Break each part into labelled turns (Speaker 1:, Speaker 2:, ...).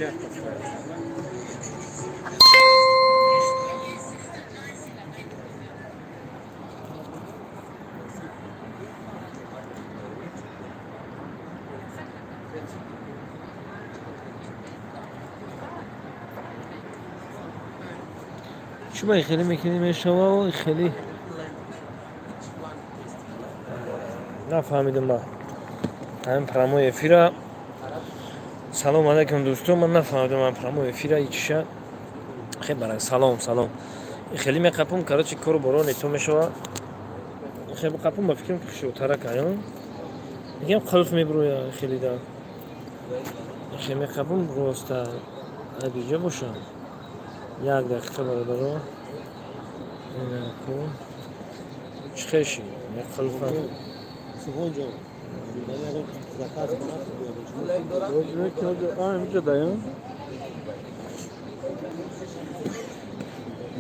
Speaker 1: Чӣ ба хеле мекунӣ мешава хеле нафаҳмидам ман ҳамин прямой эфира. Салом алайкум, дӯстон, ман нафаҳмидам ман прямой эфира ичиша. Хе барак, салом, салом. Хеле меқапум, короче, кору боро нето мешава. Хе қапум, ба фикрам, ки хушрӯтарак аян. Мегам, қулф мебуроя хеле да. Хе меқапум, роста абиҷа боша. Як дақиқа, бародаро. Инаку. Чӣ хеши? Як қулфа.
Speaker 2: Субҳонҷон, заказ кунад.
Speaker 3: Инҷа даён.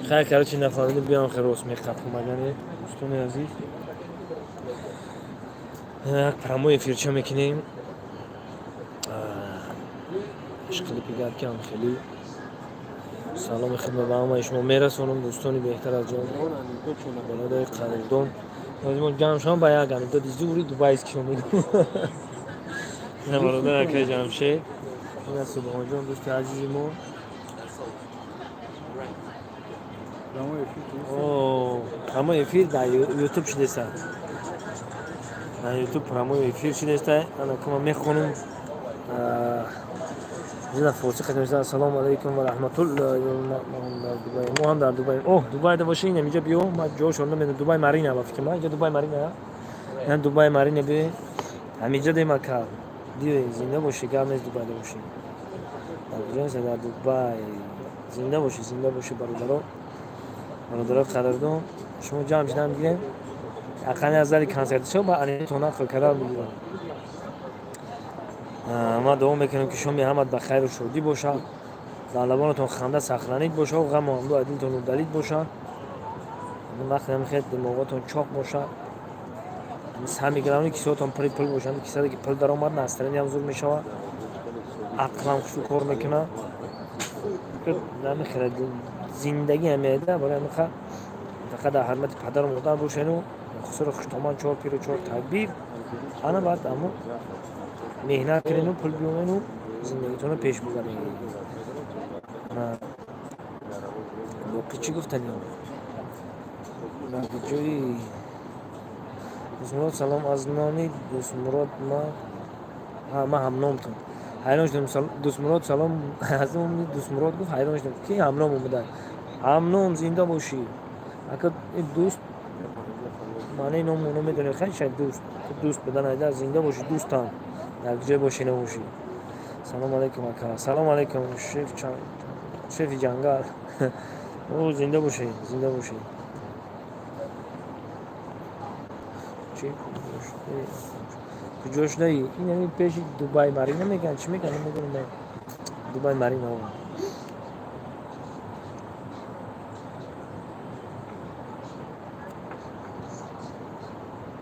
Speaker 1: Хайр, короче, нафаҳмидем, биям хе рост меқапум, агане, дӯстони азиз. Як прямой эфирча мекунем. Ишқилипи гап кам хеле. Саломи хидмат ба ҳамаи шумо мерасонам, дӯстони беҳтар аз ҷон. Бародари қадрдон. Мо ҷамъ шавам ба як анекдоти зури дубайский шо мегӯм. Ина бародар акаи Ҷамшед. Ина Субҳонҷон, дӯсти азизи мо. О, прямой эфир дар Ютуб шудеста. Дар Ютуб прямой эфир шудеста. Ана кума мехонум. Ина форсӣ қадим. Ассалому алайкум ва раҳматуллоҳи. Мо дар Дубай. Мо ҳам дар Дубай. О, Дубайда боши, ин инҷа биё, ма ҷошон намедонам. Дубай Марина, ба фикр ман, инҷа Дубай Марина. Ина Дубай Марина би. Ҳаминҷа дема ка. Биё, зинда бошӣ, гап нест, Дубайда бошӣ. Дар куҷо нест, дар Дубай. Зинда бошӣ, зинда бошӣ, бародаро. Бародаро қадрдон, шумо ҷамъ шудан бигирем. Ақалли аз зали консерти шо ба анитон нақл кардан бигирам. Ман дуо мекунам, ки шоми ҳамат ба хайру шодӣ бошад, дар лабонатон ханда сахранид бошад, ғаму андӯ аз дилтон удалить бошад, вақте ҳамихел димоғотон чоқ бошад, сами главный кисаотон пури пул бошанд. Кисаде ки пул даромад, настроениям зур мешавад, ақлам хушу кор мекунад. Ҳамихела зиндагӣ ҳамеда барои ҳамиқа фақат дар ҳурмати падару модар бошену хусури хуштоман, чор пиру чор такбир. Ана баъд аммо меҳнат кунену пул биёмену зиндагитонро пеш бубаред. Боқӣ чӣ гуфтанӣ? Дар ҷои Дӯстмурод, салом аз номи Дӯстмурод. Ма ҳамномтон ҳайрон шудам. Дӯстмурод, салом аз номи Дӯстмурод гуфт, ҳайрон шудам, ки ҳамном омада. Ҳамном, зинда бошӣ, ака. Дӯст маънаи ному намедонем. Хай, шояд дӯст дӯст будан айда. Зинда бошӣ, дӯстам, дар ҷое бошӣ, набошӣ. Салом алайкум, ака. Салом алайкум, шефи ҷангал. О, зинда бошӣ, зинда бошӣ. Чӣ куҷо шудаи? Ин ҳамин пеши Дубай Марина мегӯянд, чӣ мегӯянд, намедонам. Дубай Марина.